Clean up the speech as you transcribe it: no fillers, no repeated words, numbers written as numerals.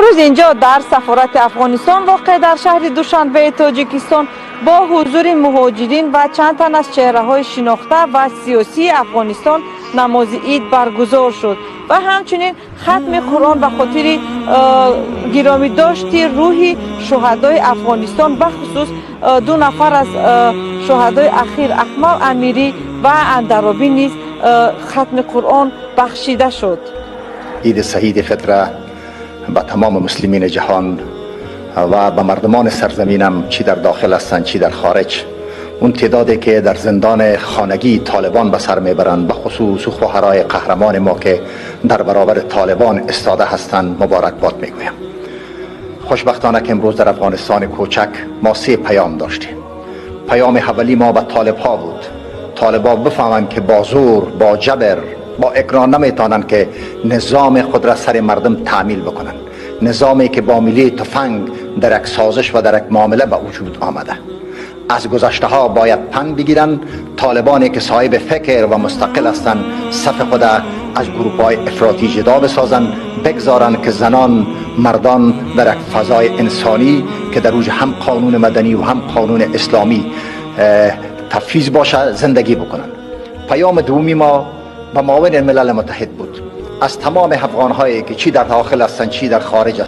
امروز اینجا در سفارت افغانستان واقع در شهر دوشنبه تاجیکستان با حضور مهاجرین و چند تن از چهره های شناخته و سیاسی افغانستان نماز عید برگزار شد و همچنین ختم قرآن به خاطر گرامی داشت روح شهدای افغانستان، به خصوص دو نفر از شهدای اخیر، اکمل امیری و اندرابی، نیز ختم قرآن بخشیده شد. عید سعید فطر به تمام مسلمین جهان و به مردمان سرزمینم، چی در داخل هستند چی در خارج، اون تعدادی که در زندان خانگی طالبان به سر میبرند، به خصوص خواهرای قهرمان ما که در برابر طالبان استاده هستند، مبارک باد میگویم. خوشبختانه که امروز در افغانستان کوچک ما سه پیام داشتیم. پیام اولی ما به طالب ها بود. طالب ها بفهمند که با زور، با جبر، با اکراه نمیتونن که نظام خود را سر مردم تعمیل بکنن، نظامی که با میله تفنگ در یک سازش و در یک معامله به وجود آمده. از گذشته ها باید پند بگیرن. طالبانی که صاحب فکر و مستقل هستند، صف خود از گروپ های افراطی جدا بسازن، بگذارن که زنان، مردان در یک فضای انسانی که در اوج هم قانون مدنی و هم قانون اسلامی تفیز باشه زندگی بکنن. پیام دومی ما به معاون ملل متحد بود. از تمام افغان هایی که چی در داخل هستند چی در خارج.